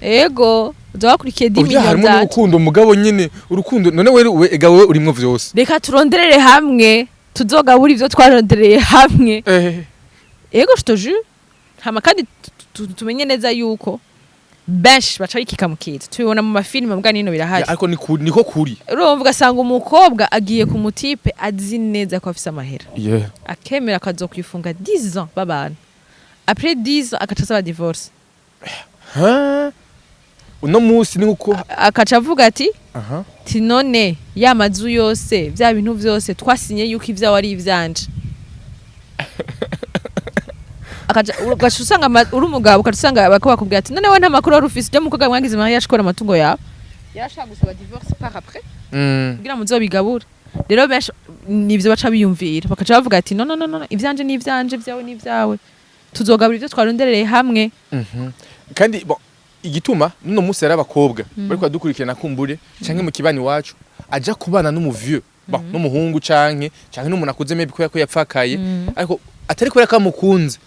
Ego, uzoba wakurikiye 10 Urya millions harimo zacu. n'urukundo, mugabo nyine urukundo none wewe ega wewe urimwo vyose. Reka turonderere hamwe, tuzogabura ivyo twarondereye hamwe. Ego, je te jure. Hama kandi tumenye neza yuko benshi baca bikika mu kiza, tubibona mu mafilime, mbwa nino birahari. Ya, ariko niko kuri. Urumva ugasanga umukobwa agiye ku mutipe azi neza ko afise amahera, akemera akazokwifunga 10 ans babana, après 10 ans agaca asaba divorce. Ha? Uno munsi ni uko. Akaca avuga ati ti: "None ya mazu yose, vya bintu vyose twasinye yuko ivyawe ari ivyanje?" Akaca ugaca usanga uri umugabo, ugaca usanga abako bakubwira ati: "None we nta makuru wari ufise? Ujya mukobwa mwagize mariage ukora amatungo yawe?" Yarashaka gusaba divorce par après kugira muzobigabure. Rero benshi nivyo baca biyumvira, bakaca bavuga ati: "No, no, no, no, ivyanje ni ivyanje, ivyawe ni ivyawe, tuzogabura ivyo twaronderereye hamwe." Kandi bon, igituma nuno munsi yari abakobwa bariko badukurikirana, kumbure canke mu kibanyi wacu aja kubana n'umu vieux, bon, n'umuhungu canke n'umuntu akuze, maybe kubera ko yapfakaye, ariko atari kubera ko amukunze,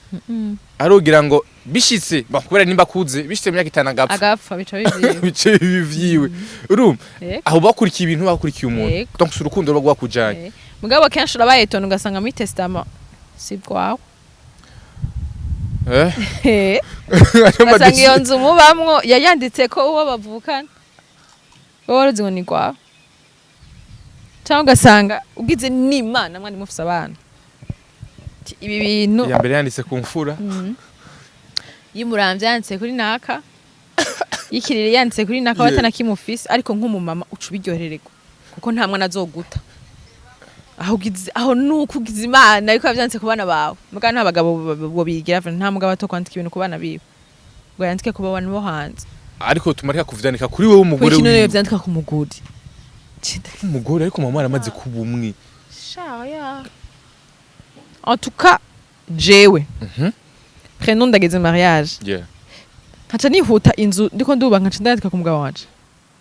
arugira ngo bishitse, bon, kubera nimba akuze, bishitse mu myaka 5 agapfa, agapfa, bica bivyiwe. Bice bibi vyiwe, urumva? Yego. Aho bakurikiye ibintu, bakurikiye umuntu. Yego. Donc si urukundo ruba rwakujanye. Mugabo kenshi urabayetona, ugasanga muri testament si bwawe. Ugasanga iyo nzu mubamwo yayanditse ko uwo bavukana, wowe waruzi ngo ni rwawe. Cyangwa ugasanga ugize n'Imana mwari mufise abana. Ati, ibi bintu Iya mbere yanditse ku mfura. Y'umuramvya yanditse kuri naka, y'ikiriri yanditse kuri naka, batanakimufise. Ariko nk'umumama uca ubiryohererwa kuko nta mwana azoguta aho ugize aho, nuko ugize Imana ariko vyanditse ku bana bawe. Muga nta bagabo bo bigira, nta mugabo atokwandika ibintu ku bana biwe ngo yandike ku bantu bo hanze. Ariko tumarika kuvyandika kuri wewe umugore Kuki none wiwe. vyandika ku mugore? Umugore, ariko mama aramaze kuba umwe. Sha ya, en tout cas jewe prénom ndageze mariage, nkaca nihuta inzu ndiko nduba, nkaca ndandika ku mugabo wanje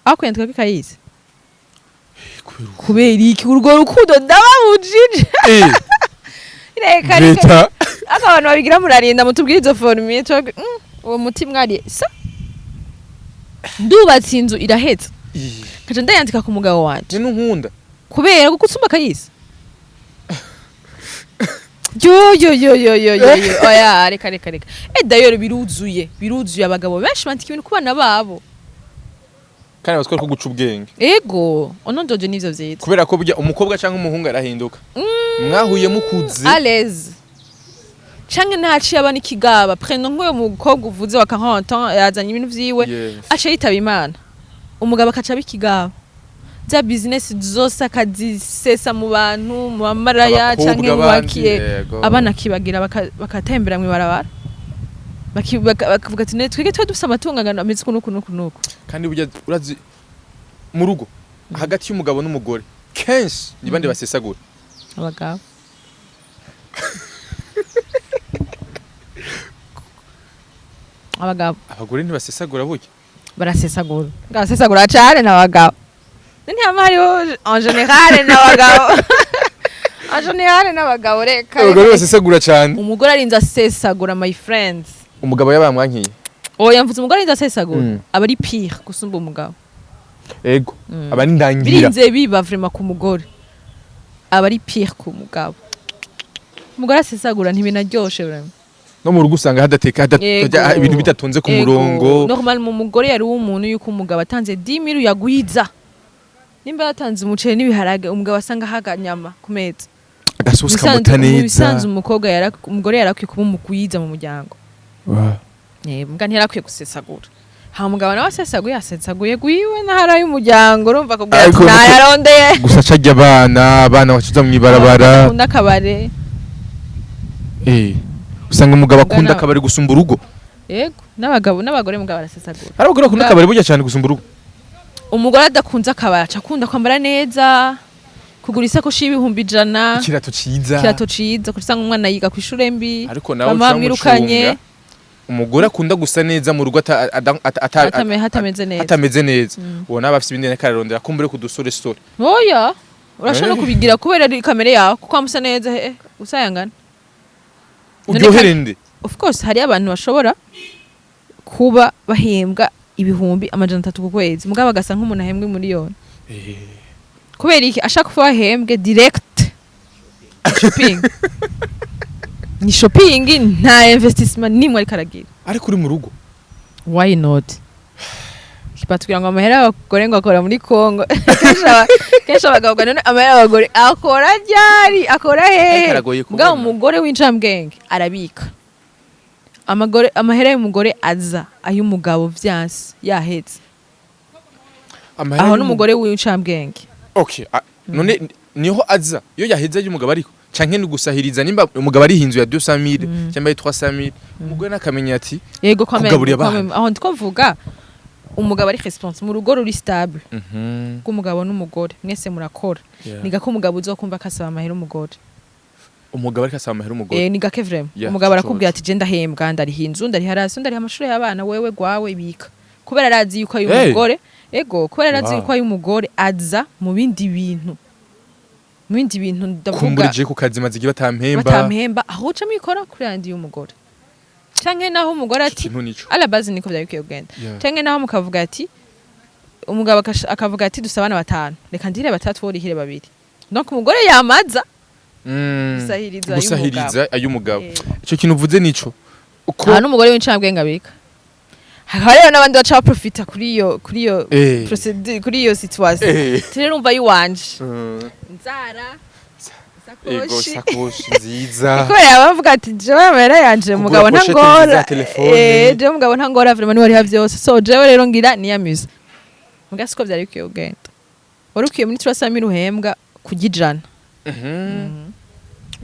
aho kuyandika kikayizi. Kubera Kubera iki? Urwo rukundo ndababujije. Reka, reka. Greta. Aka abantu babigira murarinda mutubwire izo formule, tubabwire, uwo muti mwariye sa ndubatse inzu irahetse, nkaca ndayandika ku mugabo wanje. Ni nunkunda. Kubera kuko usumba akayisi. Yo yo yo yo yo yo yo, oya, reka, reka, reka. D'ailleurs biruzuye, biruzuye, abagabo benshi bandika ibintu ku bana babo. Kandi batwara ko guca ubwenge. Ego, ono ndojo nivyo vyiza. Kubera ko burya umukobwa cyangwa umuhungu arahinduka, mwahuye mukuze. À l'aise canke ntaciye aba n'ikigaba. Preno nk'uyo mukobwa uvuze wa 40 ans yazanye ibintu vyiwe, aca yitaba Imana, umugabo akaca aba ikigaba, za business zose akazisesa mu bantu, mu bamaraya Abakobwa canke mu bandi, bakiye. Yego. Abana akibagira bakatembera mw'ibarabara, bakavuga ati: "Ne twige tuba dufise amatungo angana ameze uku n'uku n'uku n'uku." Kandi burya urazi mu rugo hagati y'umugabo n'umugore kenshi ni bande basesagura? Abagabo. Abagabo. Abagore ntibasesagura burya. Barasesagura, barasesagura cane n'abagabo. Ntihama hariho en général n'abagabo, en général n'abagabo, reka. Abagore basesagura cyane. Umugore arinze asesagura, my friends. Umugabo yaba yamwankiye. Oya, mvuze umugore arinze asesagura, aba ari pire gusumba umugabo. Ego, aba ni ndangira. Birinze biba vraiment ku mugore, aba ari pire ku mugabo. Umugore asesagura ntibinaryoshe vraiment. No mu rugo usanga hadateka, ibintu bidatonze ku murongo. Normal mu mugore yari umuntu yuko umugabo atanze 10 000 yagwiza, nimba yatanze umuceri n'ibiharage, umugabo asanga haga nyama ku meza. Agasosi Mubisanzwe- kamuta mu neza. bisanzwe umukobwa umugore yarakwiye kuba umugwiza mu muryango. Wow. Mbwa ntiyarakwiye gusesagura. Ha mugabo nawe asesaguye, asesaguye gwiwe n'ahari y'umuryango, urumva akubwira ati Ariko nayarondeye. Gusa acarya abana, abana bacuza mw'ibarabara. Akunda akabare. Usanga umugabo akunda Mbwa akabari gusumba urugo. Yego, n'abagabo n'abagore mugabo barasesagura. Hari abagore bakunda akabari burya cyane gusumba urugo. Umugore adakunze akabari aca akunda kwambara neza, kugura isakoshi y'100,000. Ikirato ciza. Ikirato ciza, kuko usanga umwana yiga ku ishure mbi, Ariko nawe mama bamwirukanye. ucamucunga, umugore akunda gusa neza mu rugo Hatameze neza. hatameze neza, ubona aba afise ibindi ariko ararondera, kumbure ku dusoresore. Oya, urashobora no Eh. kubigira kubera ari kamere yawe, kuko wamusa neza, usayangana. None Uryohere nde? Of course hari abantu bashobora kuba bahembwa 300,000 ku kwezi, mugabo agasa nk'umuntu ahembwa miliyoni. Kubera iki? Ashaka kuba ahembwe, direct shopping, ni shopping, nta investissement nimwe ariko aragira. Ariko uri mu rugo. Why not? Batubwira ngo amahera y'abagore ngo akora muri Congo. Kenshi abagabo ngo none amahera y'abagore akora ryari, akora hehe? Ariko aragoye Mugabo kubona. umugore w'incambwenge arabika. Amagore, amahera y'umugore aza ay'umugabo vyanse yahetse. Amahera Aho n'umugore w'incambwenge. Okay, none niho aza iyo yaheze y'umugabo, ariko canke ni gusahiriza? Nimba umugabo ari inzu ya 200,000 cyangwa ya 300,000, umugore nakamenya ati Yego, quand même, kugaburira quand abana. même. Aho ndiko mvuga umugabo ari responsable mu rugo ruri stable, rw'umugabo n'umugore, mwese murakora. Ni gake umugabo uzokumva akasaba amahera umugore. Umugabo ariko asaba amahera umugore? Eh, ni gake vraiment. Yeah, Umugabo arakubwira coco. ati je ndahembwa, ndariha inzu, ndariha rasi, ndariha amashuri y'abana, wewe gwawe ibika, kubera arazi yuko ayo Hey. umugore, ego, kubera arazi yuko ayo umugore aza mu bindi bintu, mu bindi bintu ndavuga. Kumbura je ku kazi maze igihe batampemba. Batampemba, aho uca mikora kuri yandi y'umugore, canke naho umugore ati Ikintu nico. À la base niko vyari bikwiye kugenda. Canke naho mukavuga ati umugabo akavuga ati dufise abana batanu, reka ndire batatu, wowe urihire babiri. Donc umugore yamaza gusahiriza. Gusahiriza ay'umugabo. Eh. Ico kintu uvuze nico uko. Aha n'umugore w'incambwenge abika. Hakaba rero n'abandi baca baprofita kuri iyo procédure, kuri iyo situation. Rero umva yiwanje nzara Ego. isakoshi. Sakoshi nziza. Kubera bavuga ati jewe amahera yanje Kugura umugabo pochette ntangora. nziza ya telefone. Eh, jewe umugabo ntangora vraiment, niwe ariha vyose, so jewe rero ngira niyamuse. Muga siko vyari bikwiye kugenda. Wari ukwiye muri 300,000 uhembwa kurya 100.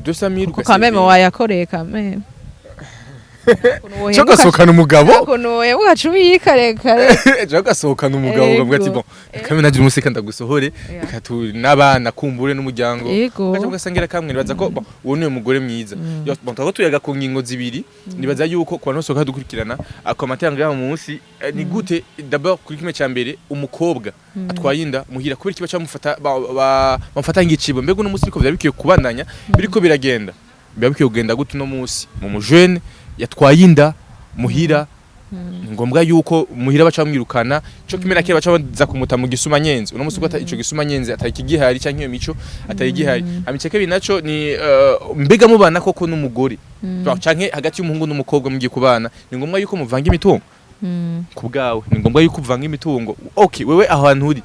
200,000. Kuko quand même wayakoreye quand même. Cyo gasohokana umugabo. Ukuntu wohembwa ugaca ubika, reka reka. Cyo gasohokana umugabo ukavuga ati Ego. bon, reka mbe naje umunsi ndagusohore, reka tu n'abana kumbure n'umuryango. Ugaca ugasangira kamwe. Nibaza ko bon, uwo niwe mugore mwiza. Yo, bon, twako tuyaga ku ngingo zibiri. Nibaza yuko ku bantu bose dukurikirana commentaire ngaho munsi, ni gute d'abord kuri kimwe cya mbere, umukobwa atwaye inda muhira, kubera ikiba cyamufata bamufata ngicibo? Mbega uno munsi biriko vyari bikwiye kubandanya, biriko biragenda, biba bikwiye kugenda gute uno munsi mu mujene yatwaye inda muhira? Ni ngombwa yuko muhira baca bamwirukana cyo kimwe na kera baca baza kumuta mu gisuma nyenzi? Uno munsi ubwo ico gisuma nyenzi atari kigihari, canke iyo mico atari igihari. Hama kabiri naco ni mbega mubana koko n'umugore, canke hagati y'umuhungu n'umukobwa mugiye kubana, ni ngombwa yuko muvanga imitungo? Ku bwawe ni ngombwa yuko uvanga imitungo? Okay, wewe aho hantu uri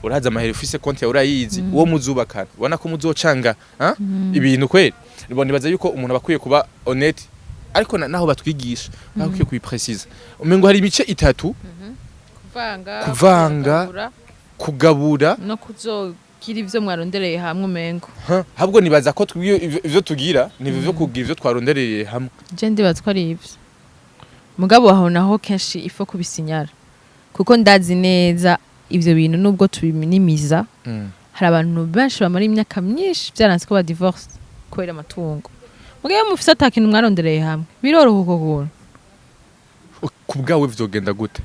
uraza amahera ufise, konti yawe urayizi, uwo muzubakana ubona ko muzocanga ha? Ibintu kweri. Bon, nibaza yuko umuntu aba akwiye kuba honnête, ariko naho batwigisha bakwiye kubipréciser. Umengo hari ibice itatu: Kuvanga, Kuvanga, kugabura, kugabura no kuzogira ivyo mwarondereye hamwe umengo. Ha, ahubwo nibaza ko ivyo tugira ni ivyo kugira ivyo twarondereye hamwe. Je ndibaza ko ari ivyo, mugabo aho naho kenshi ifo kubisinyara, kuko ndazi neza ivyo bintu nubwo tubiminimiza, hari abantu benshi bamara imyaka myinshi byaranze ko ba divorce kubera amatungo. Mugabo iyo mufise ata kintu mwarondereye hamwe, biroroha uko kuntu. Ku bwawe vyogenda gute?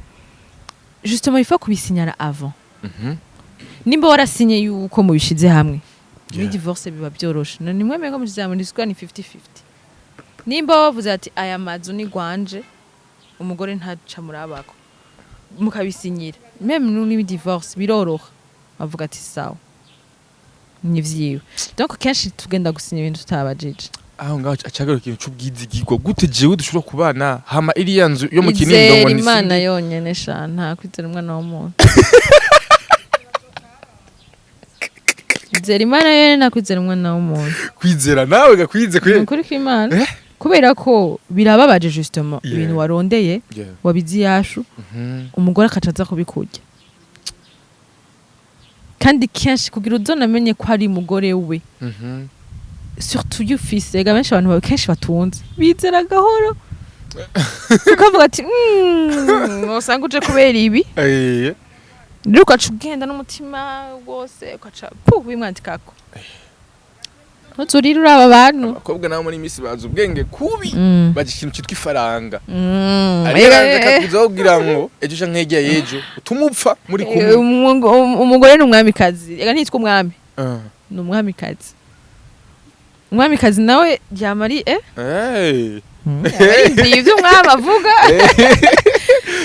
Justement, il faut kubisinyara avant. Nimba warasinye yuko mubishize hamwe muri divorce biba byoroshe. None nimwemeye ko mushize hamwe, ni ni 50-50. Nimba wavuze ati aya mazu ni gwanje, umugore ntaca murabako, mukabisinyira, même muri divorce biroroha, bavuga ati sawa, ni vyiwe. Donc kenshi tugenda gusinya ibintu tutabajije. Aho ngaho acagaruka ikintu c'ubwizigirwa. Gute jewe dushobora kubana, hama iriya nzu yo mu Kinindo ngo Izera ni Imana Cindy? yonyene sha, nta kwizera umwana w'umuntu. Izera Imana yonyene, nta kwizera umwana w'umuntu. Kwizera nawe gakwize Ni kwe. ukuri kw'Imana. Eh? Kubera ko birababaje justement, ibintu warondeye, wabizi yashu, umugore akaca aza kubikurya. Kandi kenshi kugira uzonamenye ko ari umugore we, surtout iyo ufise, ega benshi abantu kenshi batunze bizera gahoro, ukavuga ati usanga uje kubera ibi." Rero ugaca ugenda n'umutima wose, ugaca pu wimwandikako, ntuzurire uraba abantu. Abakobwa nabo muri misi bazi ubwenge kubi. Bazi ikintu citwa ifaranga. Ariko araza akakuzaho kugira ngo ejo canke hirya y'ejo utumupfa muri kumwe. Umugore ni umwamikazi, ega ntitwa umwami. Ni umwamikazi. Umwamikazi nawe yama ari arindiye ivyo umwami avuga.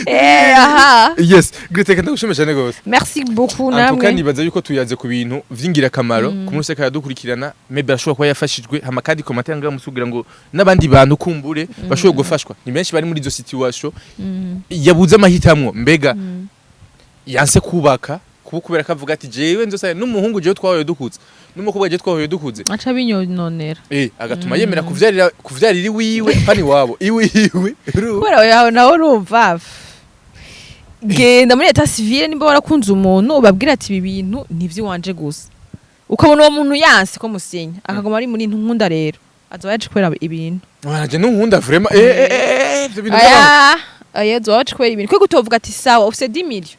Aha. Yes, Grete, ndagushimiye cyane gose. Merci beaucoup. En tout cas, Namwe. nibaza yuko tuyaze ku bintu vy'ingirakamaro ku munsi akadukurikirana, maybe ashobora kuba yafashijwe. Hama kandi commentaire ngaho musugira ngo n'abandi bantu kumbure bashobora gufashwa. Ni benshi bari muri izo situation, yabuze amahitamwo, mbega yanse kubaka kuba kubera ko avuga ati jewe nzosa n'umuhungu jewe twahuye dukuze, n'umukobwa jewe twahuye dukuze. Aca binyononera. Agatuma yemera kuvyarira iwiwe, pani wabo iwiwe. Kubera yawe nawe urumva, genda muri état civil, nimba warakunze umuntu ubabwira ati ibi bintu ni ivy'iwanje gusa. Ukabona uwo muntu yanse ko musinya, akaguma ari muri nkunda, rero azoba yaje kubera ibintu. Wanje nunkunda vraiment, ivyo bintu by'abantu. Aya aya, azoba yaje kubera ibintu, kuko utovuga ati sawa, ufise 10 millions,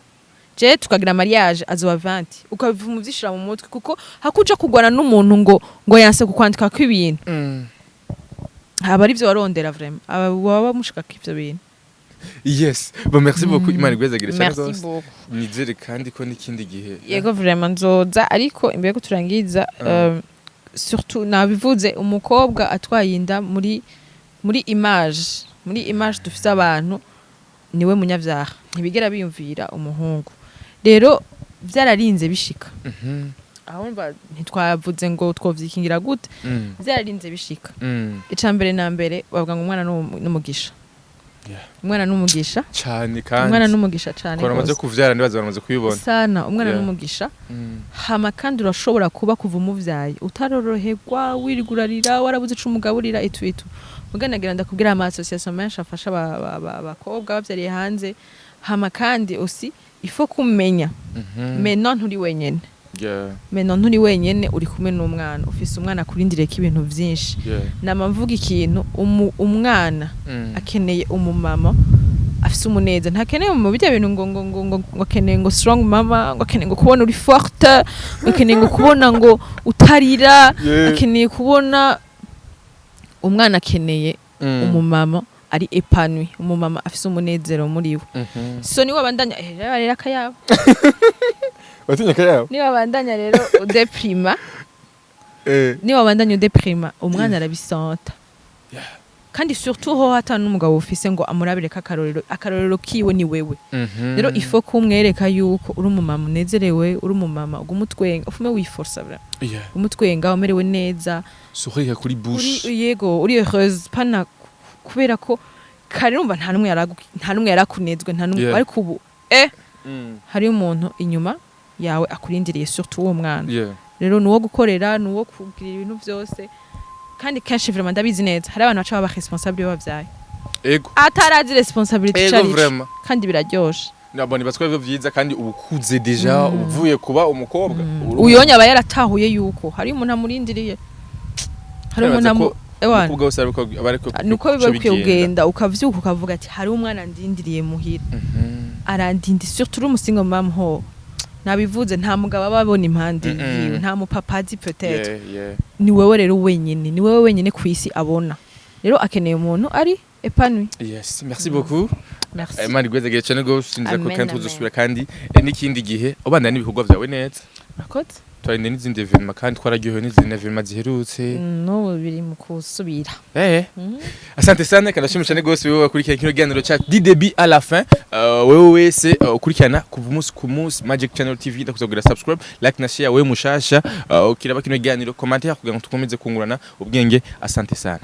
je tukagira mariage azoba 20, ukabiva muvyishira mu mutwe, kuko hakuja kugwana n'umuntu ngo yanse kukwandika ko ibintu, aba ari byo warondera vraiment, aba baba mushaka ivyo bintu. Yes, bon, merci beaucoup, Imana igwezagire cyane Merci rwose. beaucoup. Nizere kandi ko n'ikindi gihe. Yego, vraiment nzoza, ariko imbere ko turangiza, surtout nabivuze, umukobwa atwaye inda, muri image dufise abantu, niwe munyavyaha, ntibigera biyumvira umuhungu. Rero vyararinze bishika, aho mva ntitwavuze ngo twovyikingira gute. Vyararinze bishika. Ica mbere na mbere bavuga ngo umwana n'umugisha. Umwana n'umugisha. Cyane kandi. Umwana n'umugisha cane Ko bamaze gose. kuvyara, ndibaza bamaze kubibona. Sana, umwana n'umugisha. Hama kandi urashobora kuba kuva umuvyaye utaroroherwa, wirirwa urarira, warabuze ico umugaburira, itu itu. Muganagira ndakubwira, ama association menshi afasha abakobwa bavyariye hanze. Hama kandi aussi il faut kumenya maintenant nturi wenyene. Maintenant nturi wenyene, uri kumwe n'umwana, ufise umwana akurindireko ibintu vyinshi. Nama mvuga ikintu, umwana akeneye umumama afise umuneza, ntakeneye mu bijya bintu ngo akeneye ngo strong mama, ngo akeneye ngo kubona uri forte, ngo akeneye ngo kubona ngo utarira. Akeneye kubona umwana, akeneye umumama ari épanoui, umumama afise umunezero muri we. So niwe abandanya rero akayabo. Watinya kayabo. Niwe abandanya rero udeprima. Niwe abandanya udeprima, umwana arabisanta. Kandi surtout ho hata n'umugabo ufise ngo amurabire ko akarorero kiwe ni wewe. Rero il faut kumwereka yuko uri umumama unezerewe, uri umumama uguma utwenga, ufume wiforsa vraiment, umutwenga, umerewe neza. Sourire kuri uri bouche. Yego, uri heureuse, pana kubera ko kare urumva nta numwe yarakunezwe, nta numwe. Ariko ubu hari umuntu inyuma yawe akurindiriye, surtout uwo mwana. Rero ni uwo gukorera, ni uwo kugira ibintu byose. Kandi kenshi vraiment ndabizi neza, hari abantu baca baba responsable iyo bavyaye, atarazi responsabilité ico arico. Kandi biraryoshe. Nabona ibatswa bivyo vyiza, kandi ubu ukuze déjà, uvuye kuba umukobwa. Uyonya aba yaratahuye yuko hari umuntu amurindiriye, hari umuntu amu ewana. Umukobwa wese ariko aba ariko Nuko biba bikwiye kugenda, ukavyuka ukavuga ati hari umwana ndindiriye muhira, arandindi. Surtout uri umu single mom ho, nabivuze, nta mugabo aba abona impande yiwe, nta mupapa azi peut-être. Ni wewe rero wenyine, ni wewe wenyine ku isi abona. Rero akeneye umuntu ari Épanoui. Yes, merci beaucoup. Merci. Imana igwezagire cyane gose, nzira ko Amen, kandi amen. tuzosubira kandi n'ikindi gihe ubandanya n'ibikorwa byawe neza. Murakoze. Twarinde n'izindi événements, kandi twararyohewe n'izindi événements ziherutse. N'ubu biri mu kusubira. Asante sana, kanashimye cyane gose wewe wakurikirana kino kiganiro cyacu du début à la fin. Wewe wese ukurikirana kuva umunsi ku munsi Magic Channel TV, ndakuzabwira subscribe, like na share. Wewe mushasha ukiraba kino kiganiro, commentaire kugira ngo tukomeze kungurana ubwenge. Asante sana.